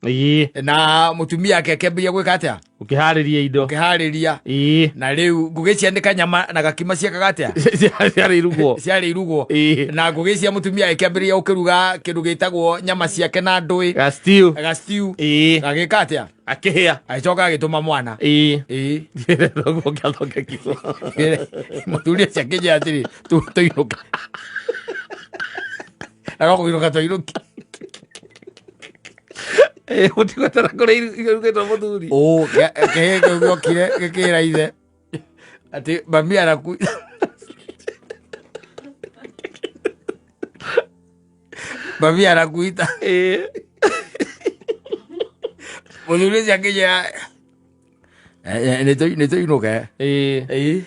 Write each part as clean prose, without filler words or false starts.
Na mũtumia ake akĩambĩrĩria gwĩka atĩa? Ũkĩharĩria indo. Ũkĩharĩria. Na rĩu ngũgĩ cianĩka nyama na gakima ciekaga atĩa? Ciarĩ irugwo. Ciarĩ irugwo. Na ngũgĩ cia mũtumia ĩkĩambĩrĩria gũkĩruga kĩndũ gĩtagwo nyama ciake na ndũĩ. Ga stew. Ga stew. Gagĩka atĩa? Akĩhĩa. Agĩcoka agĩtũma mwana. Thoguo kĩathondekirwo. Mũthuri ũcio akĩnjĩra atĩrĩ, tũinũke. Na no kũinũka twainũki. Mũtigwetera kũrĩa irugĩtwo mũthuri. Ũ, kĩhĩĩ kĩu gĩokire gĩkĩra ithe atĩ mami araku. Mami arakuita. Mũthuri ũcio akĩnjĩra nĩ tũinũke. Ĩĩ.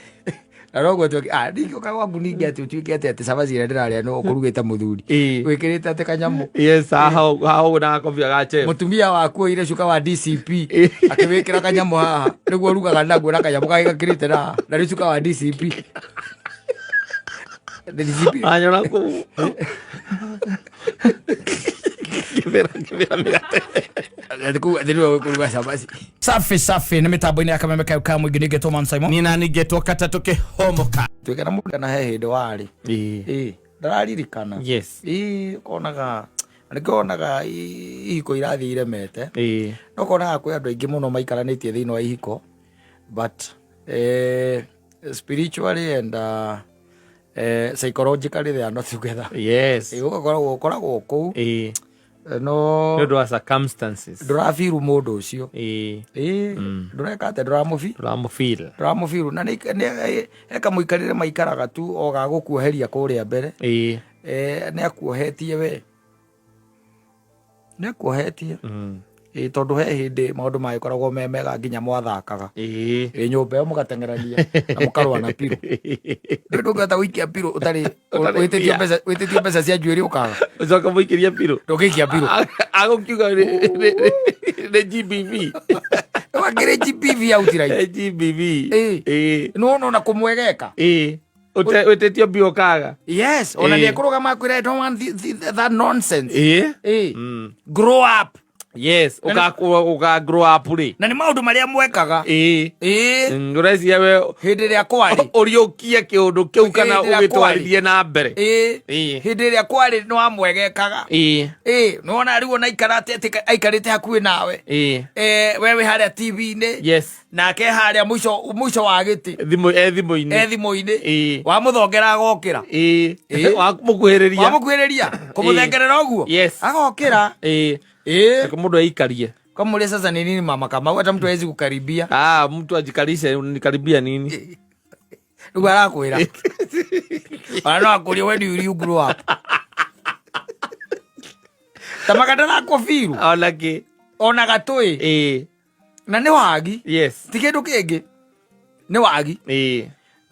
Na noguo ah, ndingĩũka gwaku ningĩ atĩ ũtuĩke atĩ atĩ cabaci ĩrĩa ndĩrarĩa no ũkũrugĩte mũthuri. Wĩkĩrĩte atĩ kanyamũ. Yes, haha haha ũguo na gakobia ga chef. Mũtumia waku oire cuka wa DCP akĩwĩkĩra kanyamũ haha nĩguo ũrugaga naguo na kanyamũ kangĩ gakĩrĩte na haha na nĩ cuka wa DCP. DCP. Anyona kũu. Ngĩthĩra ngĩthĩra mĩgate. Atĩ kũu atĩ nĩwe ũkũruga cabaci. Safi safi nä mä tambo-inä ya kameme kau ka må ingä nä ngetwo Man Simon. Nina ningĩtwo katatũ kĩhomoka. Tuĩke na mũndũ na he hĩndĩ warĩ. Ĩĩ, ndararirikana. Yes. Ĩĩ, ũkonaga nĩkĩo wonaga ihiko irathiĩ iremete. No ũkonaga kwĩ andũ aingĩ mũno maikaranĩtie thĩinĩ wa ihiko but spiritually and psychologically they are not together. Ĩĩ, ũgakoragwo ũkoragwo kũu no Nĩ ũndũ wa circumstances. Ndũrabiru mũndũ ũcio. Ĩĩ, ndũreka atĩa, ndũramũbi Ndũramũfeel. Ndũramũbiru na he kamũikarĩre maikaraga tu o ga gũkuoheria kũrĩa mbere. Nĩ akuohetie we, nĩ akuohetie. Ĩĩ, tondũ he hĩndĩ maũndũ magĩkoragwo me mega nginya mwathakaga. Ĩĩ, nyũmba ĩyo mũgateng'erania na mũkarũa na pirũ. Ndũĩ ndũngĩhota gũikia pirũ ũtarĩ Ũtarĩ wĩtĩtio mbia. mbeca, wĩtĩtio mbeca cia njuĩrĩ ũkaga. Ũcoka mũikĩrie pirũ. Ndũngĩikia pirũ. Agũkiuga nĩ GBV. Wakĩrĩ GBV outright. Nĩ GBV. Nĩwona ona kũmwegeka. Wĩtĩtio mbia ũkaga. Yes, ona nĩekũrũgama akwĩra, "I don't want that nonsense." Grow up. Yes, ũka grow up rĩ. Na nĩ maũndũ marĩa mwekaga. Ũreciria we Hĩndĩ ĩrĩa kwarĩ. Ũriũkie kĩũndũ kĩu kana Hĩndĩ ĩrĩa ũgĩtwarithie na mbere. Hĩndĩ ĩrĩa kwarĩ nĩ wamwegekaga. Nĩwona rĩu ona aikarate atĩ aikarĩte hakuhĩ nawe. We wĩ harĩa TV-inĩ. Nake harĩa mũico mũico wa gĩtĩ. Thimũ, e thimũ-inĩ. E thimũ-inĩ. Wamũthongera agokĩra. Wamũkuhĩrĩria. Wamũkuhĩrĩria. Kũmũthengerera ũguo. Agokĩra. Reke mũndũ aikarie. Kamuuliza sasa ni nini mama Kamau, hata mtu hawezi kukaribia. Ah, mtu ajikarishe, unikaribia nini? Rĩu arakwĩra. Ona no akũrie, "When will you grow up?" Ta makatara biru. Ona kĩ. Ona gatũĩ. Na nĩ wagi. Ti kĩndũ kĩngĩ. Nĩ wagi.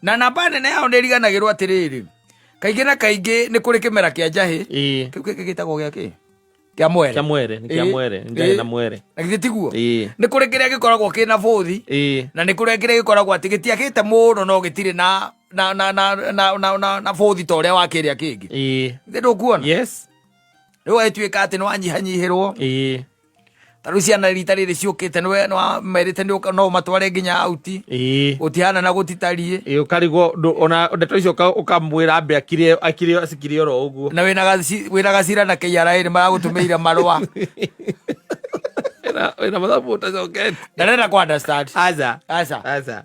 Na namba nene yao nĩ ĩriganagĩrwo atĩrĩrĩ. Kaingĩ na kaingĩ nĩ kũrĩ kĩmera kĩa njahĩ. Kĩu kĩngĩ gĩtagwo gĩa kĩ? Kĩa mwere. Kĩa mwere, nĩ kĩa mwere, nĩ njahĩ na mwere. Na githĩ tiguo? Nĩ kũrĩ kĩrĩa gĩkoragwo kĩna bũthi. Na nĩ kũrĩ kĩrĩa gĩkoragwo atĩ gĩtiakĩte mũno no gĩtirĩ na na na na na na na na bũthi ta ũrĩa wa kĩrĩa kĩngĩ. Githĩ ndũkuona? Yes. Rĩu agĩtuĩka atĩ nĩ wanyihanyihĩrwo. Ta rĩu ciana rita rĩrĩ ciũkĩte nĩwe nĩwamerĩte no ũmatware nginya auti. Gũtihana na gũtitariĩ. Ũkarigwo ona ndeto icio ũkamwĩra ambe akire akire acikire oro ũguo. Na wĩna gacira na KRA nĩ maragũtũmĩire marũa. Wĩna mathabu ũtacokete. Ndarenda kũ understand. Aca. Aca. Aca.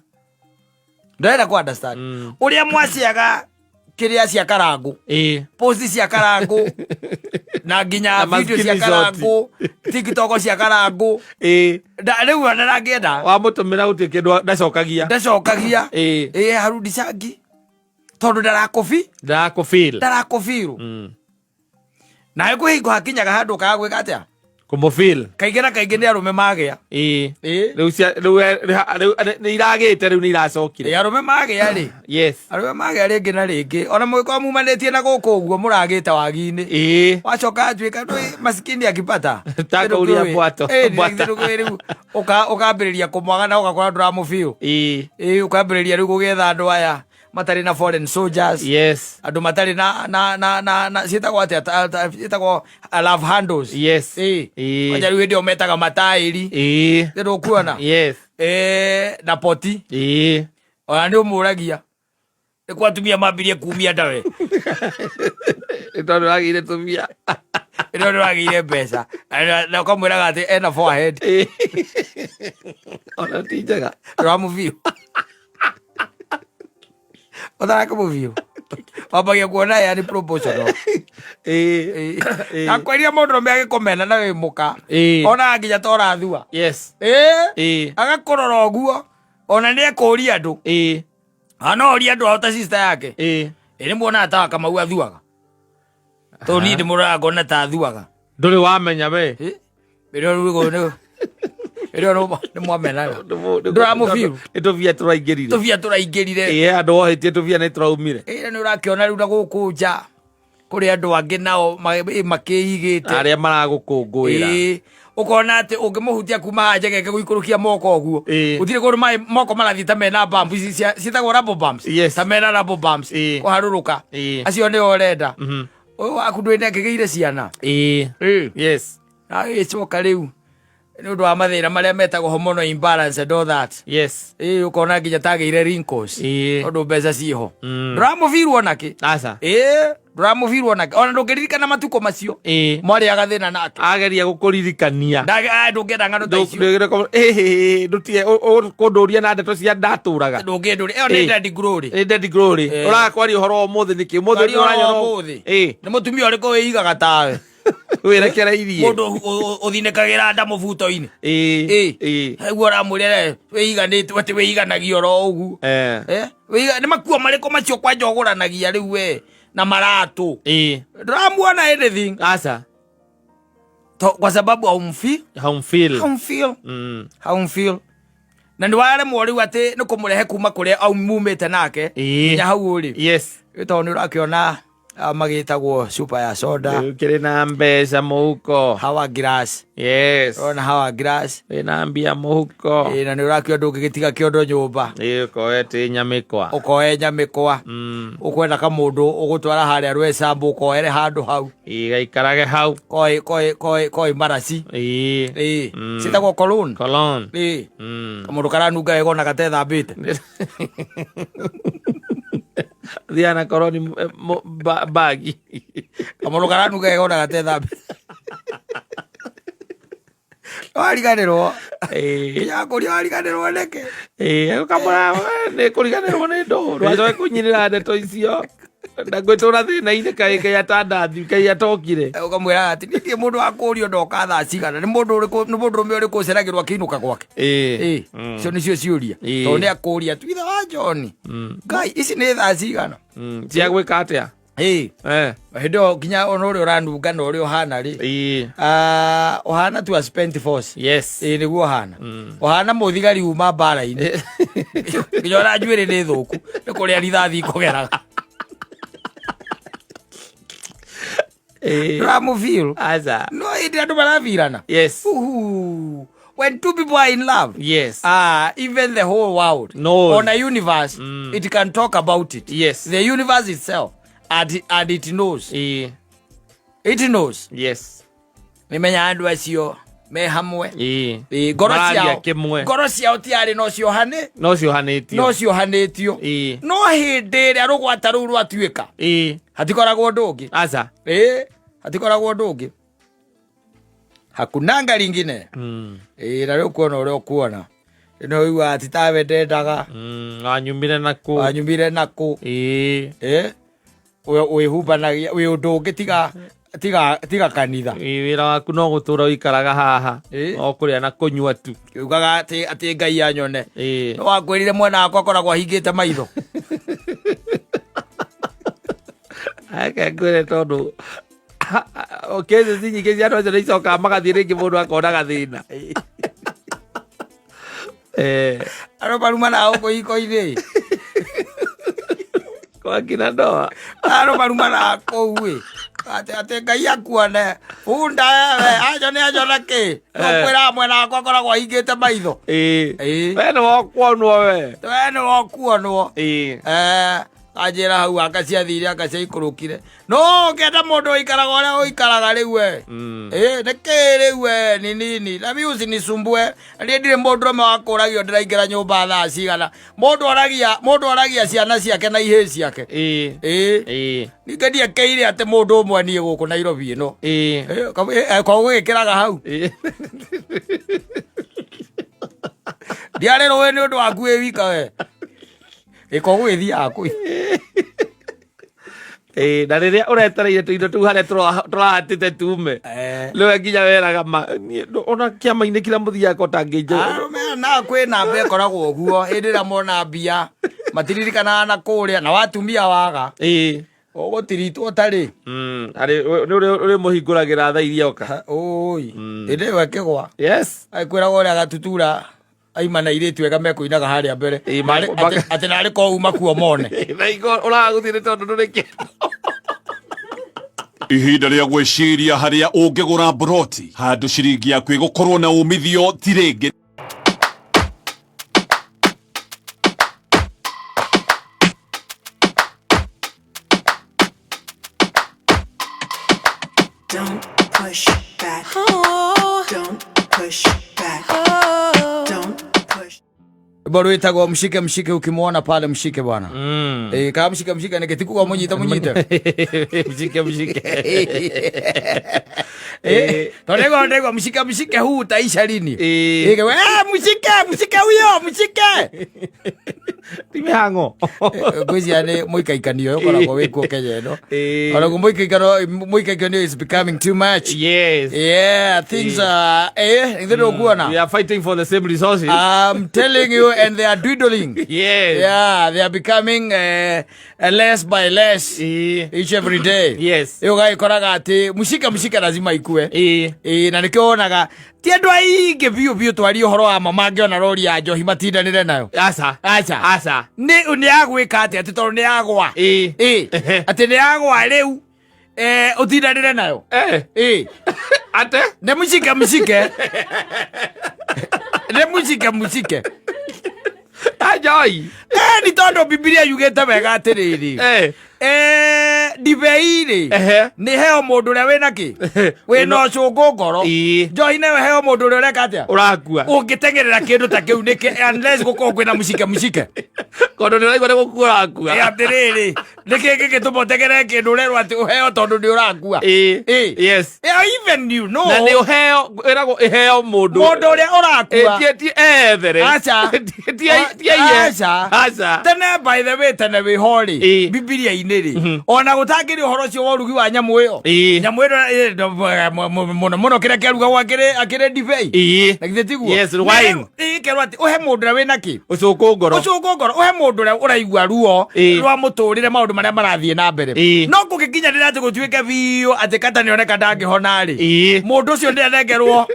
Ndarenda kũ understand. Ũrĩa mwaciaga kĩrĩa cia karangũ. Post cia karangũ. Na nginya Na video cia ma screenshot. karangũ. TikTok cia karangũ. Rĩu ona ndangĩenda. Wamũtũmĩra gũtirĩ kĩndũ ndacokagia. Ndacokagia. Harudicangi. Tondũ ndarakũbi. Ndarakũfeel. Ndarakũfeel. Nawe kwĩ hingo hakinyaga handũ ũkaga gwĩka atĩa? Kũmũfeel. Kaingĩ na kaingĩ nĩ arũme magĩa. Rĩu rĩu rĩu nĩ iragĩte rĩu nĩ iracokire. Arũme magĩa rĩ. Arũme magĩa rĩngĩ na rĩngĩ. Ona mũgĩkorwo mumanĩtie na gũkũ ũguo mũragĩte wagi-inĩ. Wacoka atuĩka ndũĩ masikini akipata. Ta kũria mbwato. Mbwata. Rĩu ũkambĩrĩria kũmwaga na ũgakora ndũramũfeel. Ũkambĩrĩria rĩu gũgĩetha andũ aya. Matarĩ na foreign soldiers. Andũ matarĩ na ciĩtagwo atĩa, ciĩtagwo love handles. Ĩĩ. Kwanja rĩu hĩndĩ ĩyo metaga mataĩri. Nĩ ndũkuona? Yes. Na poti. Ona nĩ ũmũragia nĩ kwa atumia mambirie kumia ndawe. Nĩ tondũ wagĩire tũmia. Ĩno nĩ wagĩire mbeca na ũkamwĩraga atĩ ena forehead. Ona ti njega. Ndũramũbiũ, ũtarake mũbiũ, wambagia kuona yani proportional. Nakwĩria mũndũrũme agĩkũmena na wĩ mũka, onaga nginya ta ũrathua. Agakũrora ũguo, ona nĩ ekũria andũ. Ana oria andũ ao ta sister yake. Ĩ nĩ muonaga ta Kamau athuaga? Tondũ niĩ ndĩmũroraga ngona ta athuaga. Ndũrĩ wamenya we. Ĩrĩa rĩu ĩrĩa nĩ mwamenaga, ndũramũbiũ. Nĩ tũbia tũraingĩrire. Tũbia tũraingĩrire. Ĩĩ, andũ wohetie tũbia nĩ tũraumire. Ĩ nĩ ũrakĩona rĩu na gũkũ nja kũrĩ andũ angĩ nao makĩigĩte. Arĩa maragũkũngũĩra. Ĩĩ, ũkona atĩ ũngĩmũhutia kuma haha njegeke gũikũrũkia moko ũguo, gũtirĩ kũndũ maĩ moko marathiĩ ta mena bump ici ciĩtagwo rubber bumps. Ta mena rubber bumps. Kũharũrũka. Acio nĩo ũrenda. Ũyũ waku ndũĩ nĩakĩgĩire ciana. Na ĩcoka rĩu nĩ ũndũ wa mathĩna marĩa metagwo hormonal imbalance and all that. Ĩĩ, ũkona nginya tagĩire wrinkles. Tondũ mbeca ciĩho. Ndũramũbirwo nakĩ? Aca. Ĩĩ, ndũramũbirwo nake, ona ndũngĩririkana matukũ macio mwarĩaga thĩna nake. Ageria gũkũririkania. Ndũngĩenda ng'ano ta icio. Ndũtige kũndũria na ndeto cia ndatũraga. Ndũngĩndũria ĩyo nĩ daddy glory. Nĩ daddy glory. Ũrakwaria ũhoro wa ũmũthĩ nĩkĩ? Ũmũthĩ Kwaria ũhoro wa ũranyona ũmũthĩ. Nĩ mũtumia ũrĩkũ wĩigaga tawe? Wĩrekereirie. Mũndũ ũthinĩkagĩra nda mũbuto-inĩ. Guo ũramwĩra wĩiganĩte atĩ wĩiganagia oro ũguo. Nĩ makuo marĩkũ macio kwanja ũgũranagia rĩu we na maratũ? Ndũramuona anything. Aca. Kwa sababu haumfi Haumfeel. Haumfeel. Haumfeel. Na nĩ waremwo rĩu atĩ nĩ kũmũrehe kuma kũrĩa mumĩte nake nginya hau ũrĩ. Tondũ nĩ ũrakĩona magĩtagwo cuba ya soda. Rĩu kĩrĩ na mbeca mũhuko. Hawa glass. Ũrona hawa glass. Wĩna mbia mũhuko. Ĩĩ, na nĩ ũrakĩona ndũngĩgĩtiga kĩondo nyũmba. Ũkoete nyamĩkwa. Ũkoe nyamĩkwa. Ũkwenda kamũndũ ũgũtwara harĩa Rwecambu, ũkoere handũ hau. Gaikarage hau. Koĩ koĩ koĩ koĩ maraci. Ĩĩ. Ciĩtagwo cologne. Cologne. Ĩĩ. Kamũndũ karanunga wega ona gatethambĩte. Thiaga na koroni bagi. Kamũndũ karanunga wega ona gatethambĩte. Wariganĩrwo. Nginya kũria wariganĩrwo nĩkĩ? Ũkamũra nĩ kũriganĩrwo nĩ ndũ ndwacoke kũnyinĩra ndeto icio na ngwĩtũra thĩna-inĩ kaĩ Ngai atandathi Ngai atokire. Ũkamwĩra atĩ niĩ ndirĩ mũndũ wa kũũrio ndoka thaa cigana, nĩ mũndũ ũrĩkũ, nĩ mũndũrũme ũrĩkũ ũceragĩrwo akĩinũka gwake? Ĩĩ, icio nĩcio ciũria. Tondũ nĩ akũũria tu ithe wa John, Ngai, ici nĩ thaa cigana? Cia gwĩka atĩa? Ĩĩ. Hĩndĩ ĩyo nginya ona ũrĩa ũranunga na ũrĩa ũhana rĩ, ũhana tu a spent force. Ĩĩ, nĩguo ũhana. Ũhana mũthigari uma mbara-inĩ, nginya ona njuĩrĩ nĩ thũku nĩ kũrĩa rithathi ikũgeraga. Ndũramũfeel? Aca. No hĩndĩ andũ marabirana. Uhu. When two people are in love, even the whole world Knows. on a universe, it can talk about it. The universe itself, and it knows. It knows. Nĩmenya andũ acio me hamwe. Ĩĩ, ngoro Mararia ciao kĩmwe. Ngoro ciao tiarĩ no ciohane. No ciohanĩtio. No ciohanĩtio. No hĩndĩ ĩrĩa rũgwata rũu rwatuĩka, hatikoragwo ũndũ ũngĩ. Aca. Ĩĩ, hatikoragwo ũndũ ũngĩ, hakunanga lingine. Ĩĩ, na rĩu kuona ũrĩa ũkuona nĩ ũiguaga atĩ tawe ndendaga. Wanyumire na kũ? Wanyumire na kũ? Ĩĩ, wĩhumbanagia wĩ ũndũ ũngĩ tiga kanitha. Wĩra waku no gũtũra ũikaraga haha. O kũrĩa na kũnyua tu. Ugaga atĩ Ngai anyone. No wakwĩrire mwena wakwa akoragwo ahingĩte maitho. Reke ngwĩre tondũ kesi nyingĩ cia andũ acio nĩ icokaga magathiĩ rĩngĩ mũndũ akona gathĩna. Andũ marumanaga gũkũ iko-inĩ. Kwa kina ndoa. Andũ marumanaga kũu ĩ. Atĩ atĩ Ngai akuone. Bunda wewe, acio nĩ acio na kĩ? Kwĩra mwena wakwa akoragwo ahingĩte maitho. Ĩĩ. Ĩĩ. We nĩ wokuonwo we. We nĩ wokuonwo. Ĩĩ. Eh, anjĩra hau anga ciathire anga ciaikũrũkire. No ũngĩenda mũndũ ũikaraga ũrĩa ũikaraga rĩu we. Ĩĩ, nĩkĩ rĩu we ni nini? Na mimi usinisumbue. Niĩ ndirĩ mũndũrũme wa kũragio ndĩraingĩra nyũmba thaa cigana. Mũndũ oragia, mũndũ oragia ciana ciake na ihĩĩ ciake. Ĩĩ. Ĩĩ. Ĩĩ. Ningĩ ndiekeire atĩ mũndũ ũmwe niĩ gũkũ Nairobi ĩno. Ĩĩ. Ĩĩ, kwa gũgĩkĩraga hau. Ĩĩ. Ndiarĩ rũĩ nĩ ũndũ waku wĩ wika we. Ĩ kwa gũgĩthiaga kũu. Ĩĩ, na rĩrĩa ũretereire tũindo tũu harĩa tũrahatĩte tume Eh. nĩwe nginya weraga ma niĩ ndũ- ona kĩama-inĩ kĩrĩa mũthiaga ko tangĩnjũ Arũme na kwĩ namba ĩkoragwo ũguo hĩndĩ ĩrĩa mona mbia matiririkanaga na kũrĩa na watumia waga ĩĩ ũgũtiritwo ũtarĩ Mm, arĩ nĩ ũrĩ ũrĩmũhingũragĩra thaa iria oka ũi hĩndĩ ĩyo ĩkĩgwa yes kwĩragwo ũrĩa gatutura aima na airĩtu ega mekũinaga harĩa mbere Ĩ, Narĩ- atĩ narĩ ko uma kuo mone na ingo ũraga gũthiĩ nĩ tondũ ndũrĩ kĩndũ Ihinda rĩa gwĩciria harĩa ũngĩgũra mburoti handũ ciringi yaku ĩgũkorwo na umithio ti rĩngĩ. Don't push back. Don't push back. Don't push. Rwĩmbo rwĩtagwo mshike mshike, ukimwona pale mshike bwana. Eh, kama mshike mshike nikitikuga munyite munyite. Mshike mshike. Eh, tondũ ndego mshike mshike huu utaisha lini? Eh. Eh, mshike mshike huyo mshike. Ti mĩhang'o. Ngwĩciria nĩ mũikaikanio ũkoragwo wĩkuo Kenya ĩno. Eh. Ona guo mũikaikano mũikaikano is becoming too much. Yes. Yeah, things are eh, ithuĩ ndũkuona. We are fighting for the same resources. I'm telling you, and they are dwindling. Yes. Yeah, they are becoming less by less Eh. each every day. Yes. Ĩyo ũgagĩkoraga atĩ mũcike mũcike lazima ikue. Eh. Ĩĩ, na nĩkĩo wonaga ti andũ aingĩ biũ biũ twarie ũhoro wa ma mangĩona rori ya njohi matindanĩre nayo. Aca. Aca. Aca. Nĩ nĩ yagwĩka atĩ atĩ tondũ nĩ yagwa. Ĩĩ. Ĩĩ. Ehe. Atĩ nĩ yagwa rĩu ũtindanĩre nayo. Eh. Ĩĩ. Ate? Nĩ mũcike mũcike. Nĩ mũcike mũcike. Ajoi. Nĩ tondũ Bibilia yugĩte wega atĩrĩrĩ. Eh. Ndibei rĩ Ehe. nĩ heo mũndũ ũrĩa wĩna kĩ wĩna ũcũngũ ngoro. Ĩĩ. Njohi nayo heo mũndũ ũrĩa ũreka atĩa? Ũrakua. Ũngĩteng'erera kĩndũ ta kĩu nĩkĩ unless gũkorwo kwĩna mũcike mũcike. Tondũ nĩ ũraigua nĩ gũkua ũrakua. Ĩ atĩrĩrĩ nĩkĩ gĩgĩtũma ũteng'erere kĩndũ ũrerwo atĩ ũheo tondũ nĩ ũrakua. Ĩĩ. Ĩĩ. Yes. Yeah, even you know. Na nĩ ũheo ĩragwo ĩheo mũndũ. Mũndũ ũrĩa ũrakua. Ĩ, ti ethere. Aca. Ti aiye. Aca. Aca. Tene by the way tene wĩho rĩ Ĩĩ. Bibilia-inĩ rĩ ona gũtangĩrĩ ũhoro ũcio wa ũrugi wa nyamũ ĩyo Ĩĩ. nyamũ ĩno mũno mũno kĩrĩa kĩarugagwo akĩrĩ ndibei Ĩĩ. na githĩ tiguo Yes, wine. Ĩkerwo atĩ ũhe mũndũ ũrĩa wĩna kĩ Ũcũkũ ngoro. Ũcũngũ ngoro ũhe mũndũ ũrĩa ũraigua ruo Ĩĩ. rwa mũtũrĩre maũndũ marĩa marathiĩ na mbere Ĩĩ. no kũngĩkinyanĩra atĩ gũtuĩke biũ atĩ kata nĩoneka ndangĩhona rĩ Ĩĩ. mũndũ ũcio nĩ anengerwo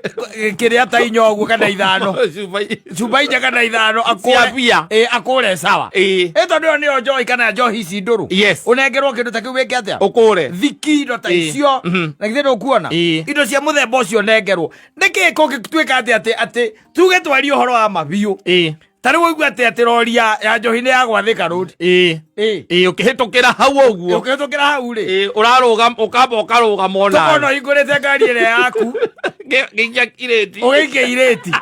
kĩrĩa ta inya ũguo kana ithano Cuba cuba inya kana ithano Cia bia. Ĩĩ, akũre sawa Ĩĩ. Ĩ tondũ ĩyo nĩyo njohi kana njohi ici ndũrũ Yes. ũnengerwo kĩndũ ta kĩu wĩke atĩa Ũkũre. thiki indo ta Ĩĩ. icio Mhm. na githĩ ndũkuona Ĩĩ. indo cia mũthemba ũcio nengerwo nĩkĩ kũngĩtuĩka atĩ atĩ atĩ tuge twarie ũhoro wa ma biũ Ĩĩ. ta rĩu ũigua atĩ atĩ rori ya njohi nĩ yagwathĩka rũdi Ĩĩ. Ĩĩ. Ĩĩ, ũkĩhĩtũkĩra hau ũguo. Ũkĩhĩtũkĩra hau rĩ. Ĩĩ, ũrarũgama ũkamba ũkarũgama ona. Tũkona ũhingũrĩte ngari ĩrĩa yaku. Ngĩikia irĩti. Ũgĩikia irĩti.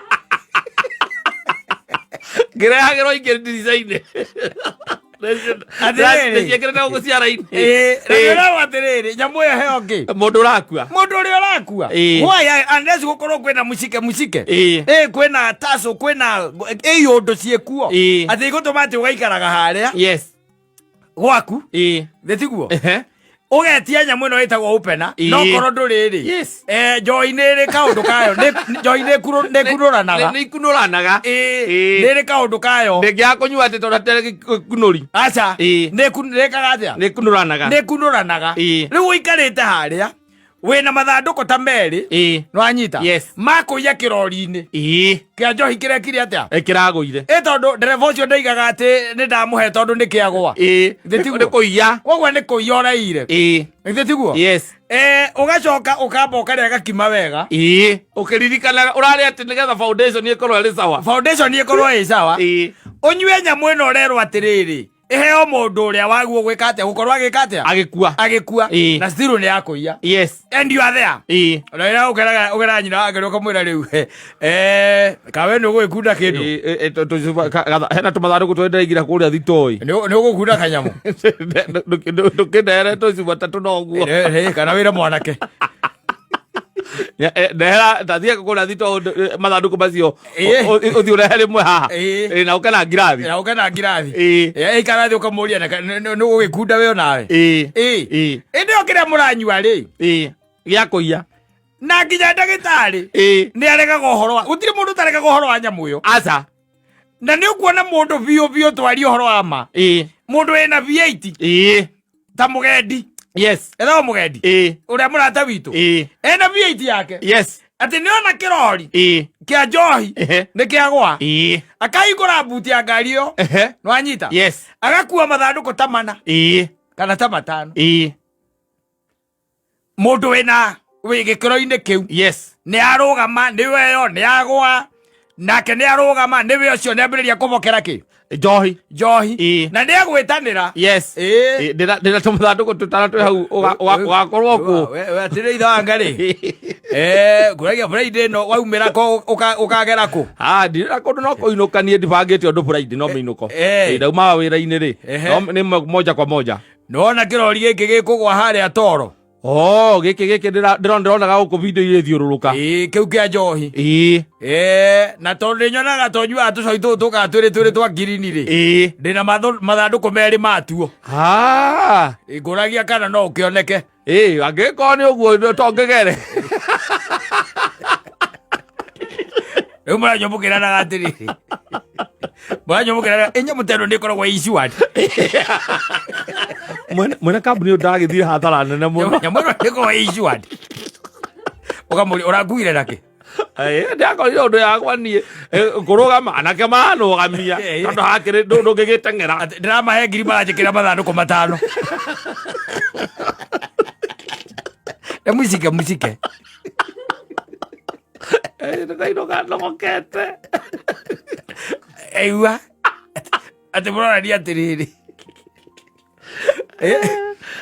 Ngĩrehagĩrwo ingĩ ndirica-inĩ. Atĩrĩrĩ. Nĩciĩkĩrĩte gũkũ ciara-inĩ. Ĩĩ, na nĩ ũrerwo atĩrĩrĩ, nyamũ ĩyo heo kĩ? Mũndũ ũrakua. Mũndũ ũrĩa ũrakua. Ĩĩ. Why, unless gũkorwo kwĩna mũcike mũcike. Ĩĩ. Ĩĩ, kwĩna taco, kwĩna ĩyũndũ ciĩkuo. Ĩĩ. Atĩ igũtũma atĩ ũgaikaraga harĩa Yes. gwaku. Ĩĩ. Nĩ tiguo? Ehe. Ũgetia nyamũ ĩno ĩtagwo opener, Ĩĩ. no korwo ndũrĩ rĩ. Yes. Njohi nĩ ĩrĩ kaũndũ kayo, njohi nĩ ĩkunũranaga. Nĩ ikunũranaga. Ĩĩ, Ĩĩ. nĩ ĩrĩ kaũndũ kayo. Ndĩngĩaga kũnyua atĩ tondũ atarĩ gĩkunũri. Aca. Ĩĩ. Nĩ ĩkaga atĩa? Nĩ ĩkunũranaga. Nĩ ĩkunũranaga. Ĩĩ. Rĩu ũikarĩte harĩa, Wĩna mathandũkũ ta merĩ. Nĩwanyita? Yes. Makũiya kĩrori-inĩ kĩa njohi kĩrekire atĩa? Ä kä ragå ire. Ĩ tondũ ndereba ũcio ndaigaga atĩ nĩ ndamũhe tondũ nĩ kĩagwa. Githĩ tiguo? Nä kå iya. Koguo nĩ kũiya ũraiyire. Githĩ tiguo? Yes. Ũgacoka ũkamba ũkarĩa gakima wega. Å kä ririkanaga å rarä atä nä getha foundation ä korwo ärä sawa. Foundation ĩkorwo ĩ sawa. Ũnyue nyamũ ĩno ũrerwo atĩrĩrĩ, ĩheo mũndũ ũrĩa waguo gwĩka atĩa, gũkorwo agĩka atĩa? Agä kua. Agĩkua. Na still nĩ yakũiya. Yes. And you are there. Na rĩrĩa ũkeraga ũkeraga nyina wake nĩ ũkamwĩra rĩu, kawe nĩ ũgũgĩkunda kĩndũ. Hena tå mathandå kå tå ndäraigä kå rä a thitoi. Nĩ ũgũkunda kanyamũ. Ndå kä ndere tå cuba tatå noguo. Kana wĩre mwanake. Ndehera ndathiä kå rä a thitoo mathandå kå macio. Å thiä å rehe rä mwe haha. Na å ke na ngirathi. Na ũke na ngirathi. Ikara thĩ ũkamũria nĩ ũgũgĩkunda we onawe. Ĩndĩ o kĩrĩa mũranyua rĩ, Gä a kå iya. Na nginya ndagĩtarĩ nĩ aregaga ũhoro wa, gũtirĩ mũndũ ũtaregaga ũhoro wa nyamũ ĩyo. Aca. Na nĩ ũkuona mũndũ biũ biũ twarie ũhoro wa ma, mũndũ wĩna V8 ta mũgendi. Ethago mũgendi ũrĩa mũrata witũ ena V8 yake, atĩ nĩona kĩrori kĩa njohi nĩ kĩagwa, akahingũra mbuti ya ngari ĩyo. Nĩwanyita? Yes. Agakua mathandũkũ ta mana kana ta matano. Mũndũ wĩna wĩ gĩkĩro-inĩ kĩu nĩ arũgama nĩwe ĩyo nĩ agwa nake nĩ arũgama nĩwe ũcio nĩ ambĩrĩria kũbokera kĩ? Njohi. Njohi. Na nĩ agwĩtanĩra. Ndä na tå mathandå kå tå tara twä hau å gakorwo kå. Atĩrĩ ithe wanga rĩ, ngũragia Friday ĩno waumĩra ko ũkagera kũ? Ndirä na kå ndå no kå inå ka niä ndibangä te å ndå Friday no mä inå ko. Ndaumaga wä ra-inä rä nä moja kwa moja. Nĩwona kĩrori gĩkĩ gĩkũgwa harĩa toro? Oh, gä kä ndäronaga gå kå video irä thiå rå rå ka. Ĩĩ, kĩu kĩa njohi. Na tondũ nĩnyonaga tonyuaga tũcoi tũtũ tũkaga twĩrĩ twĩrĩ twa ngirini rĩ, ndĩna mathandũkũ merĩ matuo. Ngũragia kana no ũkĩoneke. Angä korwo nä å guo tongä gere. Rĩu mũranyua mũkĩranaga atĩrĩrĩ, mũranyua mũkĩranaga ĩ nyamũ ta ĩno nĩ ĩkoragwo ĩ insured? Mwene kambuni å ndagä thiä hathara nene må no. Nyamũ ĩno nĩ ĩkoragwo ĩ insured? Ũkamũria ũrakuire nakĩ? Ndiakorire å ndå yakwa niä kå rå gama anake maranå gamia tondå hakä rä ndå ngä gä teng'era. Atĩ ndĩramahe ngiri maranjĩkĩra mathandũkũ matano. E mũcike mũcike. Ndainũka nogokete. Aigua atĩ mũrorania atĩrĩrĩ,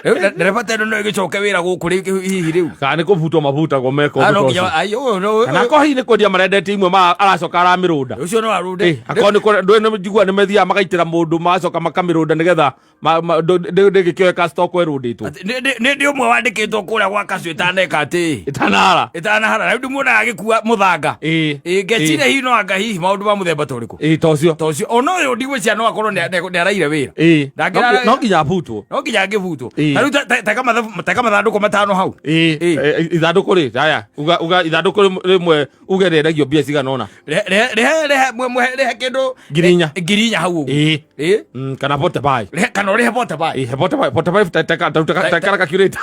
rĩu ndereba ta ĩno no ĩgĩcoke wĩra gũkũ rĩu hihi rĩu? Kana nä kå butwo mabutagwo meka Ah, no ũndũ ta nginya ũcio. ai, ũyũ Kana akorwo hihi nä kwendia marendetie imwe aracoka aramä rå nda. Ũcio no arũnde. Akorwo nä ndå njigua nä mathiaga magaitä ra må ndå magacoka makamä rå nda nä getha ndä gä kä oe ka stock ä rå ndä two. Nĩ ndĩ ũmwe wandĩkĩtwo kũrĩa gwa kacu ĩtaneka atĩ ĩtanahara. Ĩtanahara rĩu ndimuonaga agĩkua mũthanga. Ĩ ngeciria hihi no anga hihi maũndũ ma mũthemba ta ũrĩkũ. Ĩ ta å cio. Ta ũcio ona ũyũ ndigwĩciria no akorwo nĩ araire wĩra. No nginya abutwo. No nginya angĩbutwo. Ta rĩu teka teka mathandũkũ matano hau. Ithandå kå rä aya uga ithandå kå rä mwe uge rĩendagio mbia cigana ũna. Rehe rehe kĩndũ. Ngiri inya. 4,000 hau ũguo. Kana bote bai. Rehe kana ũrĩhe bote bai. He bote bai, bote bai teka teka calculator.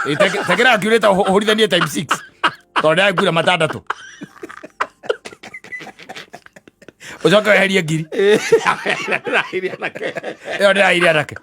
Tekera calculator ũhũrithanie times 6 tondũ ndĩrakuire matandatũ ũcoke weherie ngiri ĩyo ndĩraire anake.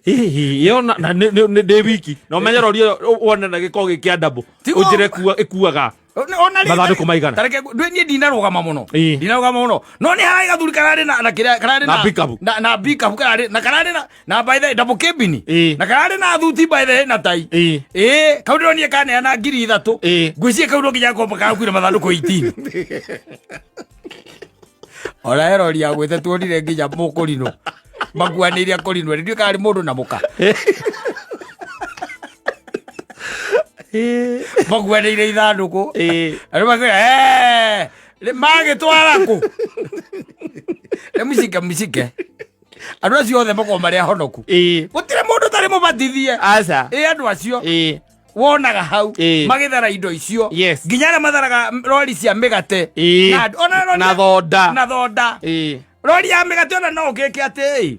Ĩyo na ndĩ wiki na ũmenye rori ĩyo wone na gĩkoragwo gĩ kĩa ndabũ. Ũnjĩre ĩkuaga Ona mathandũkũ maigana? Tareke ndwe niĩ ndinarũgama mũno. Ndinarũgama mũno no nĩ hararĩ gathuri kararĩ na kĩrĩa kararĩ Na pickup. Na pickup kararĩ na kararĩ na by the double cabin na kararĩ na thuti by the na tai. Ĩ kau ndĩronire kaneana 3,000. Ngwĩciria kau no nginya ngomba kakuire mathandũkũ 18 ona erori agwĩte tuonire nginya mũkũrinũ makuanĩire akũrinũ rĩ ndiũĩ karĩ mũndũ na mũka makuanĩire ithandũkũ. Andũ makwĩra, "Eh, magĩtwara kũ nĩ mũcike mũcike." Andũ acio othe makorwo marĩ ahonoku. Gũtirĩ mũndũ ũtarĩ mũbatithie. Aca. Ĩ andũ acio wonaga hau magĩthara indo icio, nginya arĩa matharaga rori cia mĩgate na ona rori Na thonda. Na thonda. Rori ya mĩgate ona no ũgĩke atĩ